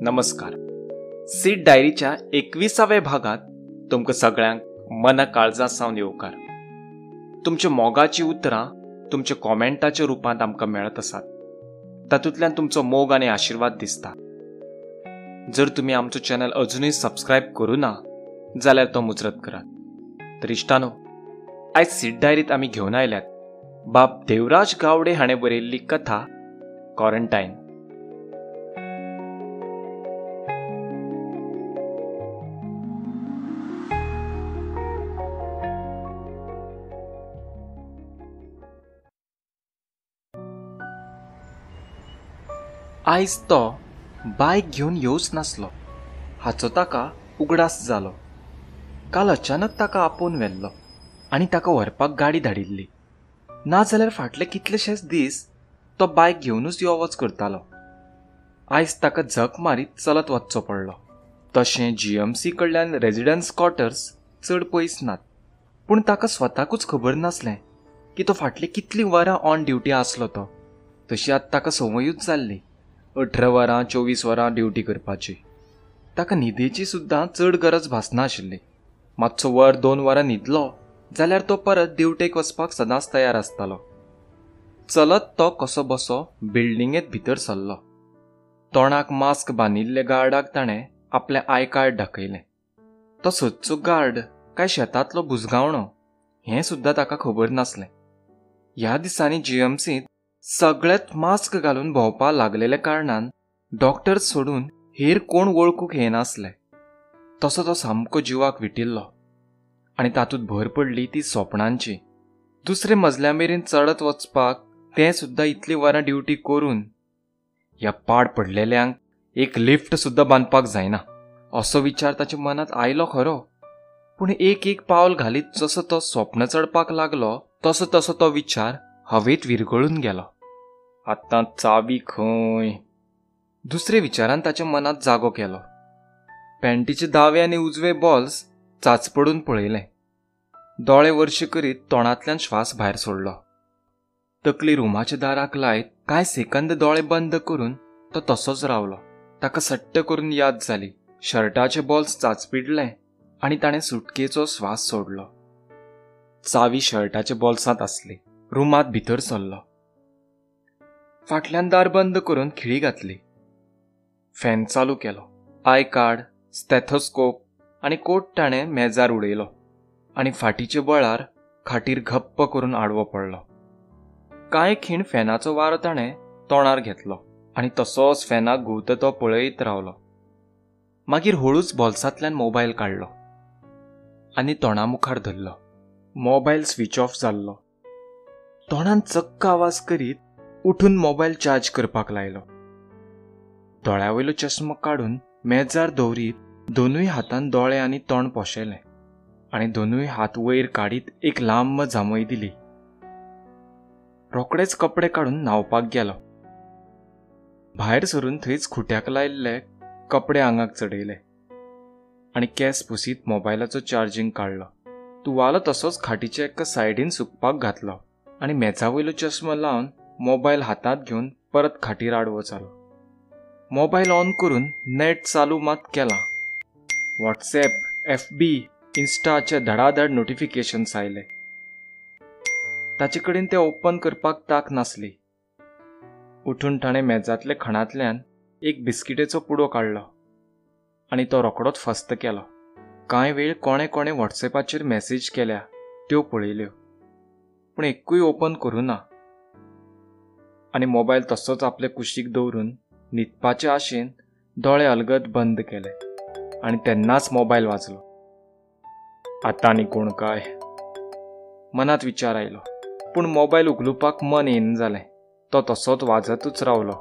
नमस्कार. सीट डायरीच्या 21व्या भागात तुमकां सगळ्यांक मना काळजा सावन येवकार. तुमच्या मोगाची उतरां तुमच्या कॉमेंटाच्या रुपांत आमकां मेळत आसात. तातूंतल्यान तुमचो मोग आनी आशिर्वाद दिसता. जर तुमी आमचो चॅनल अजुनूय सबस्क्रायब करूं ना जाल्यार तो मुजरत करात. तर इश्टानो, आयज सीट डायरीत आमी घेवन आयल्यात बाब देवराज गावडे हाणें बरयल्ली कथा क्वॉरंटायन. आयज तो बायक घेवन येवच नासलो हाचो ताका उगडास जालो. काल अचानक ताका आपोवन व्हेल्लो आनी ताका व्हरपाक गाडी धाडिल्ली. ना जाल्यार फाटले कितलेशेच दीस तो बायक घेवनूच यो वच करतालो. आयज ताका झक मारीत चलत वचचो पडलो. तशें जीएमसी कडल्यान रेजिडन्स क्वॉर्टर्स चड पयस नात, पूण ताका स्वताकूच खबर नासलें की तो फाटली कितलीं वरां ऑन ड्युटी आसलो तो. तशी आतां ताका संवयूच जाल्ली 18 वरां 24 वरां ड्युटी करपाची. ताका न्हिदेची सुद्दां चड गरज भासनाशिल्ली. मातसो वर 2 वरां न्हिदलो जाल्यार तो परत ड्युटेक वचपाक सदांच तयार आसतालो. चलत तो कसो बसो बिल्डिंगेंत भितर सरलो. तोंडाक मास्क बांदिल्ल्या गार्डाक ताणें आपलें I card दाखयलें. तो सदचो गार्ड काय शेतांतलो बुजगावणो हें सुद्दां ताका खबर नासलें. ह्या दिसांनी जीएमसींत सगळेच मास्क घालून भोंवपाक लागलेल्या कारणान डॉक्टर सोडून हेर कोण वळखूंक येनासले. तसो तो सामको जिवाक विटिल्लो आनी तातूंत भर पडली ती सोपणांची. दुसरे मजल्या मेरेन चडत वचपाक तें सुद्दां इतलीं वरां ड्युटी करून ह्या पाड पडलेल्यांक एक लिफ्ट सुद्दां बांदपाक जायना असो विचार ताच्या मनांत आयलो खरो, पूण एक एक पावल घालीत जसो तो सोपणां चडपाक लागलो तसो तसो तो विचार हवेत विरगळून गेलो. आतां चावी खंय? दुसरे विचारान ताच्या मनांत जागो केलो. पॅन्टीचे दावे आनी उजवे बॉल्स चाचपडून पळयलें. दोळे वर्शी करीत तोंडांतल्यान श्वास भायर सोडलो. तकली रुमाच्या दाराक लायत कांय सेकंद दोळे बंद करून तो तसोच रावलो. ताका सट्ट करून याद जाली. शर्टाचे बॉल्स चाचपिडले आनी ताणें सुटकेचो श्वास सोडलो. चावी शर्टाच्या बॉल्सांत आसली. रुमांत भितर सरलो. फाटल्यान दार बंद करून खिळी घातली. फॅन चालू केलो. I card, stethoscope आनी कोट ताणें मेजार उडयलो आनी फाटीच्या बळार खाटीर घप्प करून आडवो पडलो. कांय खीण फॅनाचो वारो ताणें तोंडार घेतलो आनी तसोच फॅनाक घुंवता तो पळयत रावलो. मागीर हळूच बोल्सांतल्यान मोबायल काडलो आनी तोंडा मुखार धरलो. मोबायल स्विच ऑफ जाल्लो. तोंडान चक्क आवाज करीत उठून मोबायल चार्ज करपाक लायलो. दोळ्यावयलो चश्मो काडून मेजार दवरीत दोनूय हातान दोळे आनी तोंड पोशेलें आनी दोनूय हात वयर काडीत एक लांब जांबय दिली. रोकडेच कपडे काडून न्हावपाक गेलो. भायर सरून थंयच खुट्याक लायिल्ले कपडे आंगाक चडयले आनी केंस पुसीत मोबायलाचो चार्जींग काडलो. तुवालो तसोच खाटीच्या एका सायडीन सुकपाक घातलो आनी मेजावयलो चश्मो लावन मोबायल हातांत घेवन परत खाटीर आडवो जालो. मोबायल ऑन करून नेट चालू मात केला. व्हॉट्सॲप, FB, इन्स्टाचे धडाधड नोटिफिकेशन्स आयले. ताचे कडेन ते ओपन करपाक ताक नासली. उठून ताणें मेजांतल्या खणांतल्यान एक बिस्किटेचो पुडो काडलो आनी तो रोकडोच फस्त केलो. कांय वेळ कोणें कोणें व्हॉट्सॲपाचेर मॅसेज केल्या त्यो पळयल्यो, पूण एक्कूय ओपन करूं ना. आनी मोबायल तसोच आपले कुशीक दवरून न्हिदपाचे आशेन दोळे अलगद बंद केले आनी तेन्नाच मोबायल वाजलो. आतां आनी कोण काय मनांत विचार आयलो, पूण मोबायल उखलुपाक मन येना जालें. तो तसोच वाजतूच रावलो.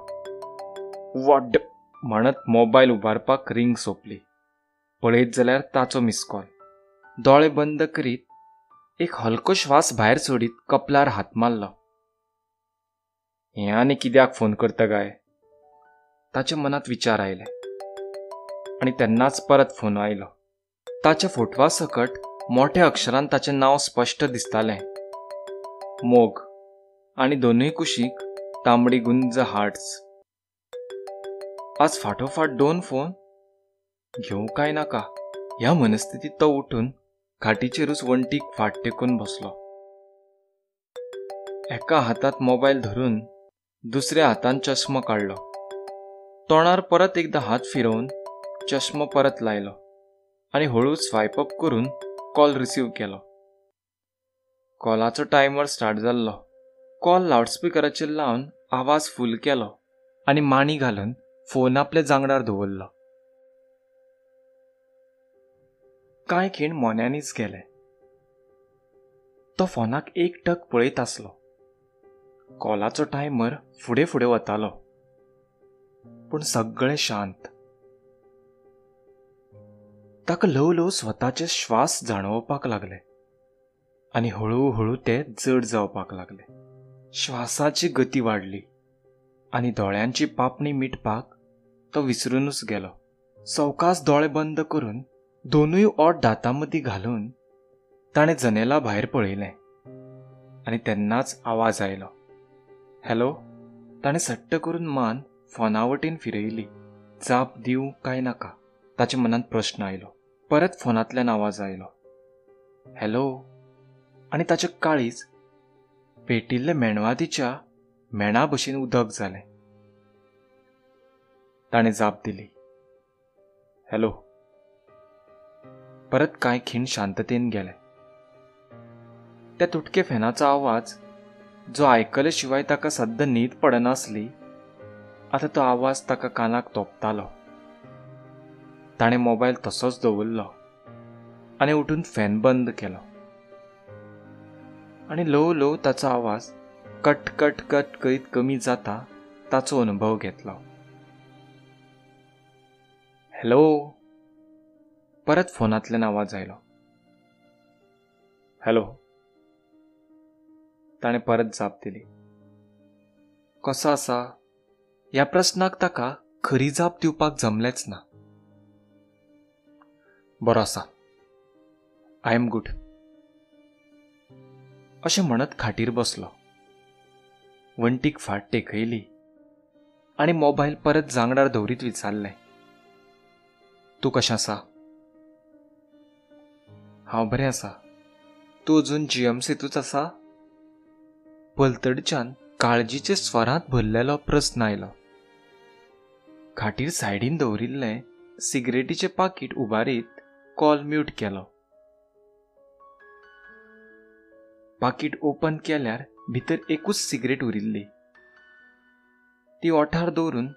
वॉड म्हणत मोबायल उबारपाक रिंग सोंपली. पळयत जाल्यार ताचो मिस कॉल. दोळे बंद करीत एक हलको श्वास भायर सोडीत कपलार हात मारलो. हें आनी कित्याक फोन करता काय ताच्या मनांत विचार आयले आनी तेन्नाच परत फोन आयलो. ताच्या फोटवा सकट मोठ्या अक्षरान ताचें नांव स्पश्ट दिसतालें, मोग, आनी दोनूय कुशीक तांबडी गुंज हार्ट्स. आज फाटोफाट 2 फोन घेवं काय नाका ह्या मनस्थितीत तो उठून खाटीचेरूच वण्टीक फाट टेकून बसलो. एका हातात मोबायल धरून दुसऱ्या हातान चश्मा काडलो. तोंडार परत एकदा हात फिरोवन चश्मा परत लायलो आनी हळू स्वायप अप करून कॉल रिसीव केलो. कॉलाचो टायमर स्टार्ट जाल्लो. कॉल लावडस्पिकराचेर लावन आवाज फूल केलो आनी माणी घालून फोन आपल्या जांगडार दवरलो. कांय खीण मोन्यांनीच गेले. तो फोनाक एक टक पळयत आसलो. कॉलाचो टायमर फुडें फुडें वतालो, पूण सगळें शांत. ताका ल्हव ल्हव स्वताचे श्वास जाणवपाक लागले आनी हळूहळू ते जड जावपाक लागले. श्वासाची गती वाडली आनी दोळ्यांची पापणी मिटपाक तो विसरूनच गेलो. सवकास दोळे बंद करून दोनूय ओठ दातां मदीं घालून ताणें जनेला भायर पळयलें आनी तेन्नाच आवाज आयलो, हॅलो. ताणें सट्ट करून मान फोना वटेन फिरयली. जाप दिवं काय नाका ताच्या मनांत प्रश्न आयलो. परत फोनांतल्यान आवाज आयलो, हॅलो. आनी ताचें काळीज पेटिल्ले मेणवातीच्या मेणा भशेन उदक जालें. ताणें जाप दिली, हॅलो. परत कांय खीण शांततेन गेले. त्या तुटके फॅनाचो आवाज जो आयकले शिवाय ताका सद्दां न्हीद पडनासली, आतां तो आवाज ताका कानाक तोपतालो. ताणें मोबायल तसोच दवरलो आनी उठून फॅन बंद केलो आनी ल्हव ल्हव ताचो आवाज कट कट कट करीत कमी जाता ताचो अनुभव घेतलो. हॅलो. परत फोनांतल्यान आवाज आयलो, हॅलो. ताणें परत जाप दिली. कसो आसा ह्या प्रस्नाक ताका खरी जाप दिवपाक जमलेंच ना. बरो आसा, I am good अशें म्हणत खाटीर बसलो. वण्टीक फाट टेकयली आनी मोबायल परत जांगडार दवरीत विचारलें, तूं कशें आसा? हांव बरें आसा. तूं अजून जीएमसींतूच आसा? पलतडच्यान काळजीचे स्वरांत भरलेलो प्रस्न आयलो. खाटीर सायडीन दवरिल्लें सिगरेटीचें पाकीट उबारीत कॉल म्यूट केलो. पाकीट ओपन केल्यार भितर एकूच सिगरेट उरिल्ली. ती ओठार दवरून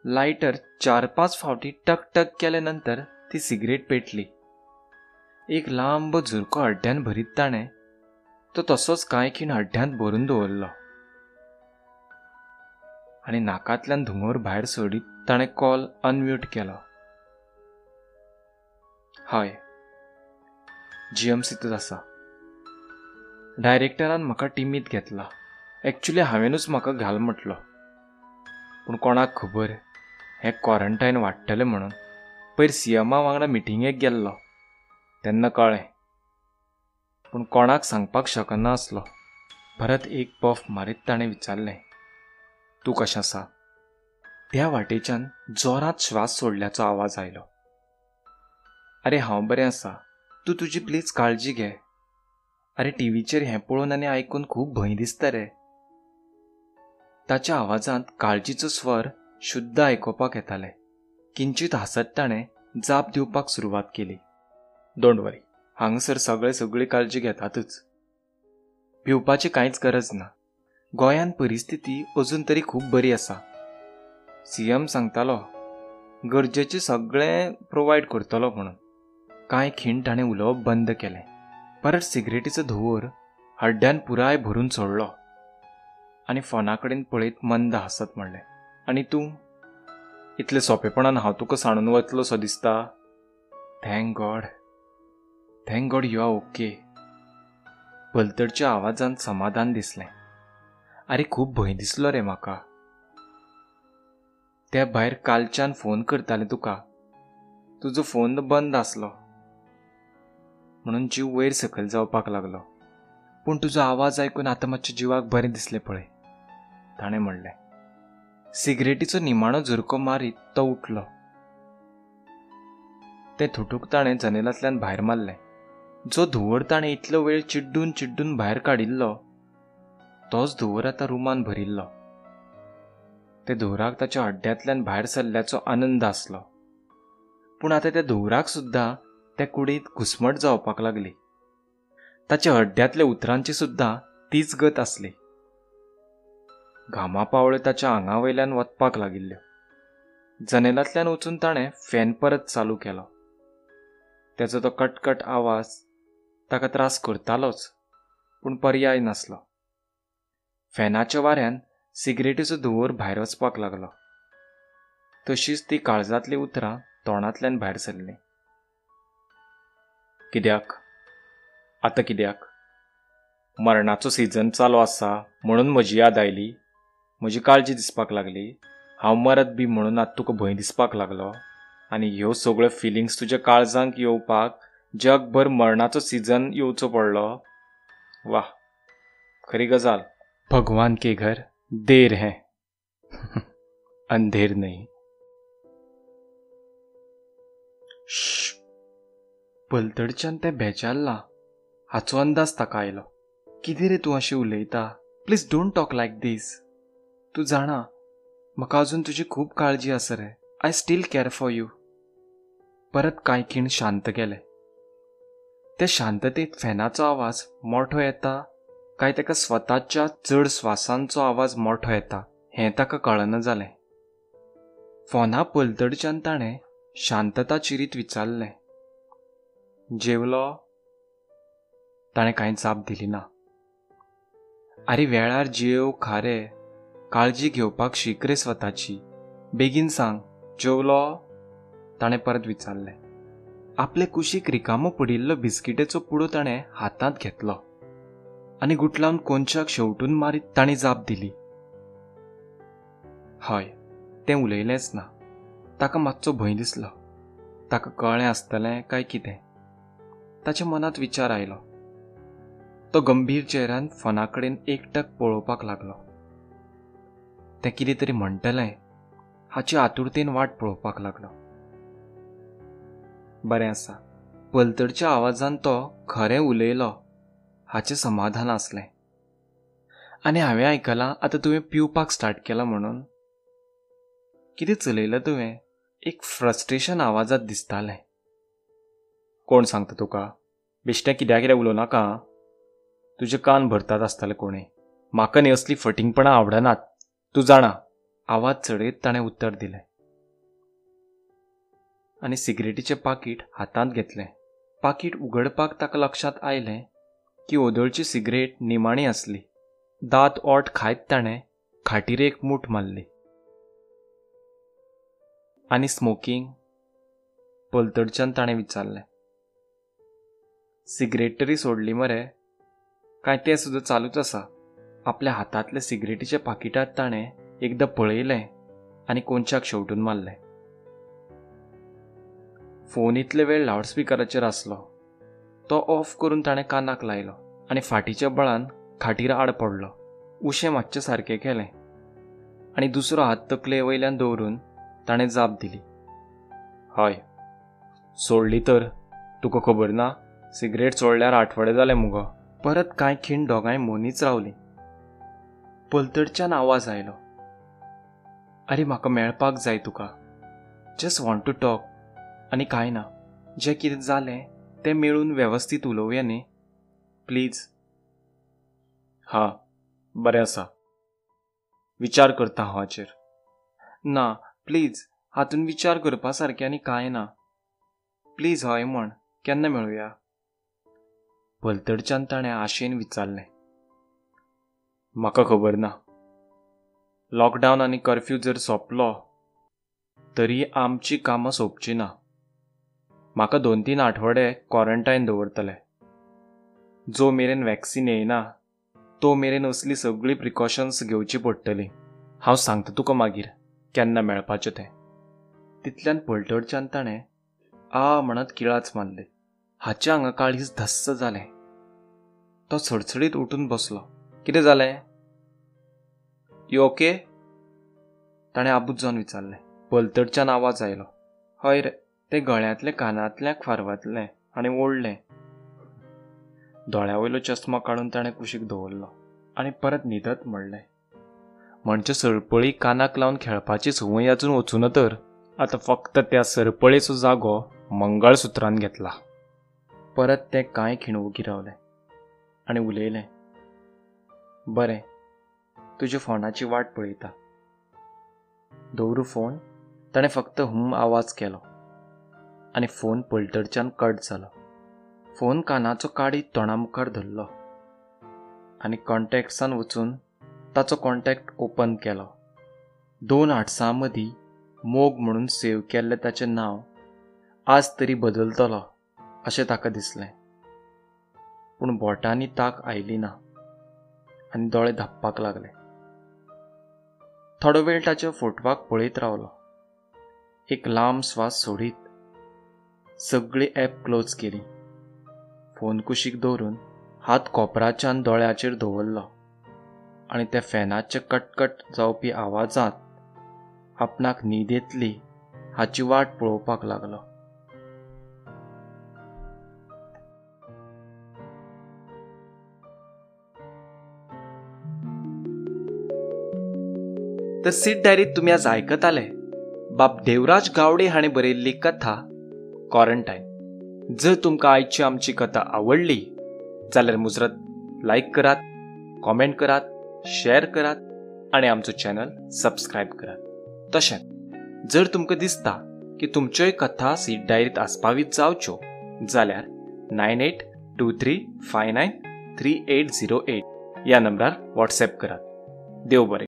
लायटर 4-5 फावटी टक टक केले नंतर ती सिगरेट पेटली. एक लांब झुरको हड्ड्यान भरीत ताणें तो तसोच कांय खीण हड्ड्यांत भरून दवरलो आनी नाकांतल्यान धुंवर भायर सोडीत ताणें कॉल अनम्यूट केलो. हय, जीएमसींतूच आसा. डायरेक्टरान म्हाका टिमींत घेतला. एक्चुली हांवेनूच म्हाका घाल म्हटलो, पूण कोणाक खबर हें क्वॉरंटायन वाडटलें म्हणून. पयर सीएमा वांगडा मिटिंगेक गेल्लो तेन्ना कळ्ळें, पूण कोणाक सांगपाक शकना आसलो. परत एक पफ मारीत ताणें विचारलें, तूं कशें आसा? त्या वाटेच्यान जोरांत श्वास सोडल्याचो आवाज आयलो. अरे हांव बरें आसा, तूं तुजी प्लीज काळजी घे. अरे टीव्हीचेर हें पळोवन आनी आयकून खूब भंय दिसता रे. ताच्या आवाजांत काळजीचो स्वर शुद्ध आयकुपाक येताले. किंचित हांसत ताणें जाप दिवपाक सुरवात केली. Don't वरी, हांगासर सगळे सगळी काळजी घेतातच, भिवपाची कांयच गरज ना. गोंयांत परिस्थिती अजून तरी खूब बरी आसा. सीएम सांगतालो गरजेचें सगळें प्रोवायड करतलो म्हणून. कांय खीण ताणें उलोवप बंद केलें. परत सिगरेटीचो धुंवर हड्ड्यान पुराय भरून सोडलो आनी फोना कडेन पळयत मंद हांसत म्हणलें, आनी तूं इतले सोंपेपणान हांव तुका सांडून वतलो सो दिसता? Thank God, thank God you are okay. पलतडच्या आवाजान समाधान दिसलें. आरे खूब भंय दिसलो रे म्हाका. त्या भायर कालच्यान फोन करतालें तुका, तुजो फोन बंद आसलो म्हणून जीव वयर सकयल जावपाक लागलो. पूण तुजो आवाज आयकून आतां मातशें जिवाक बरें दिसलें पळय, ताणें म्हणलें. सिगरेटीचो निमाणो झुरको मारीत तो उठलो. तें थुटूक ताणें जनेलांतल्यान भायर मारलें. जो धुंवर ताणें इतलो वेळ चिड्डून चिड्डून भायर काडिल्लो तोच धुंवर आतां रुमान भरिल्लो. ते धुंवराक ताच्या हड्ड्यांतल्यान भायर सरल्याचो आनंद आसलो. पूण आतां त्या धुंवराक सुद्दां त्या कुडींत घुस्मट जावपाक लागली. ताच्या हड्ड्यांतल्या उतरांची सुद्दां तीच गत आसली. घामा पावळ्यो ताच्या आंगा वयल्यान वचपाक लागिल्ल्यो. जनेलांतल्यान वचून ताणें फॅन परत चालू केलो. त्याचो तो कटकट आवाज ताका त्रास करतालोच, पूण पर्याय नासलो. फॅनाच्या वाऱ्यान सिगरेटीचो धुंवर भायर वचपाक लागलो. तशीच ती काळजांतलीं उतरां तोंडांतल्यान भायर सरलीं. कित्याक आतां कित्याक? मरणाचो सिजन चालू आसा म्हणून म्हजी याद आयली, म्हजी काळजी दिसपाक लागली, हांव मरत बी म्हणून आतां तुका भंय दिसपाक लागलो. आनी ह्यो सगळ्यो फिलिंग्स तुज्या काळजांक येवपाक जगभर मरणाचो सिजन येवचो पडलो. वाह, खरी गजाल. भगवान के घर देर है अंधेर नहीं. पलतडच्यान तें बेजारलां हाचो अंदाज ताका आयलो. कितें रे तूं अशें उलयता? Please don't talk like this. तूं जाणा म्हाका अजून तुजी खूब काळजी आसा रे. I still care for you. परत कांय खीण शांत गेले. त्या शांततेत फॅनाचो आवाज मोठो येता काय ताका स्वताच्या चड स्वासांचो आवाज मोठो येता हें ताका कळना जालें. फोना पलतडच्यान ताणें शांतता चिरीत विचारलें, जेवलो? ताणें कांय जाप दिली ना. आरे वेळार जेव खारे, काळजी घेवपाक शीक रे स्वताची, बेगीन सांग, जेवलो? ताणें परत विचारलें. आपले कुशीक रिकामो पडिल्लो बिस्किटेचो पुडो ताणें हातांत घेतलो आनी गुटलावन कोनशाक शेवटून मारीत ताणें जाप दिली, हय. तें उलयलेंच ना. ताका मातसो भंय दिसलो. ताका कळ्ळें आसतलें काय कितें ताच्या मनांत विचार आयलो. तो गंभीर चेहऱ्यान फोना कडेन एकटक पळोवपाक लागलो. तें कितें तरी म्हणटलें हाची आतुरतेन वाट पळोवपाक लागलो. बरें आसा. पलतडच्या आवाजान तो खरें उलयलो हाचें समाधान आसलें. आनी हांवें आयकलां आतां तुवें पिवपाक स्टार्ट केलां म्हणून. कितें चलयलां तुवें? एक फ्रस्ट्रेशन आवाजांत दिसतालें. कोण सांगता तुका? बेश्टें कित्याक कितें उलोवं नाका. तुजे कान भरतात आसतले कोणें. म्हाका न्ही असली फटींगपणां आवडनात, तूं जाणा. आवाज चडयत ताणें उत्तर दिलें आनी सिगरेटीचें पाकीट हातांत घेतलें. पाकीट उगडपाक ताका लक्षांत आयलें की ओदळची सिगरेट निमाणी आसली. दांत ओट खायत ताणें खाटीर एक मूठ मारली. आनी स्मोकींग? पलतडच्यान ताणें विचारलें. सिगरेट तरी सोडली मरे? काय तें सुद्दां चालूच आसा? आपल्या हातांतल्या सिगरेटीच्या पाकिटांत ताणें एकदां पळयलें आनी कोनशाक शेवटून मारलें. फोन इतले वेळ लावडस्पिकराचेर आसलो. तो ऑफ करून ताणें कानाक लायलो आनी फाटीच्या बळान खाटीर आड पडलो. उशें मातशें सारकें केलें आनी दुसरो हात तकले वयल्यान दवरून ताणें जाप दिली, हय. सोडली तर? तुका खबर ना? सिगरेट सोडल्यार आठवडे जाले मुगो. परत कांय खीण दोगांय मोनीच रावलीं. पलतडच्यान आवाज आयलो, आरे म्हाका मेळपाक जाय तुका. Just want to talk. आनी कांय ना, जें कितें जालें तें मेळून वेवस्थीत उलोवया न्ही, प्लीज. हां, बरें आसा. विचार करता हांव हाचेर. ना प्लीज, हातून विचार करपा सारकें आनी कांय ना. प्लीज हय म्हण. केन्ना मेळुया? पलतडच्यान ताणें आशेन विचारलें. म्हाका खबर ना. लॉकडावन आनी कर्फ्यू जर सोंपलो तरी आमची कामां सोंपची ना. म्हाका 2-3 आठवडे क्वॉरंटायन दवरतले. जो मेरेन वॅक्सिन येयना तो मेरेन असली सगळी प्रिकॉशन्स घेवची पडटली. हांव सांगता तुका मागीर केन्ना मेळपाचें तें. तितल्यान पलतडच्यान ताणें आ म्हणत किळाच मारली. हाच्या हांगा काळीज धस्स जालें. तो सडसडीत उठून बसलो. कितें जालें? You okay? ताणें आबूज जावन विचारलें. पलतडच्यान आवाज आयलो, हय रे. तें गळ्यांतलें कानांतल्याक फारवतलें आनी ओडलें. दोळ्या वयलो चश्मा काडून ताणें कुशीक दवरलो आनी परत न्हिदत म्हणलें, म्हणचे सरपळी कानाक लावन खेळपाची संवय अजून वचूना तर. आतां फक्त त्या सरपळेचो जागो मंगळसुत्रान घेतला. परत तें कांय खीण ओगी रावलें आनी उलयलें, बरें, तुज्या फोनाची वाट पळयता. दवरू फोन? ताणें फक्त हुम आवाज केलो आनी फोन पलतडच्यान कट जालो. फोन कानाचो काडीत तोंडा मुखार धरलो आनी कॉन्टॅक्ट्सान वचून ताचो कॉन्टॅक्ट ओपन केलो. 2 आठसां मदीं मोग म्हणून सेव केल्लें ताचें नांव आज तरी बदलतलो अशें ताका दिसलें, पूण बोटांनी ताक आयली ना आनी दोळे धांपपाक लागले. थोडो वेळ ताच्या फोटवाक पळयत रावलो. एक लांब स्वास सोडीत सगळी ॲप क्लोज केली. फोन कुशीक दवरून हात कोपराच्यान दोळ्याचेर दवरलो आनी त्या फॅनाचे कटकट जावपी आवाजांत आपणाक न्हीद येतली हाची वाट पळोवपाक लागलो. तर सीट डायरीत तुमी आज आयकत आले बाब देवराज गावडे हाणें बरयल्ली कथा क्वॉरंटायन. जर तुमकां आयची आमची कथा आवडली जाल्यार मुजरत लायक करात, कॉमेंट करात, शेअर करात आनी आमचो चॅनल सबस्क्रायब करात. तशेंच जर तुमकां दिसता की तुमच्योय कथा सीट डायरीत आस्पावीत जावच्यो जाल्यार 9823593808 ह्या नंबरार व्हॉट्सएप करात. देव बरें.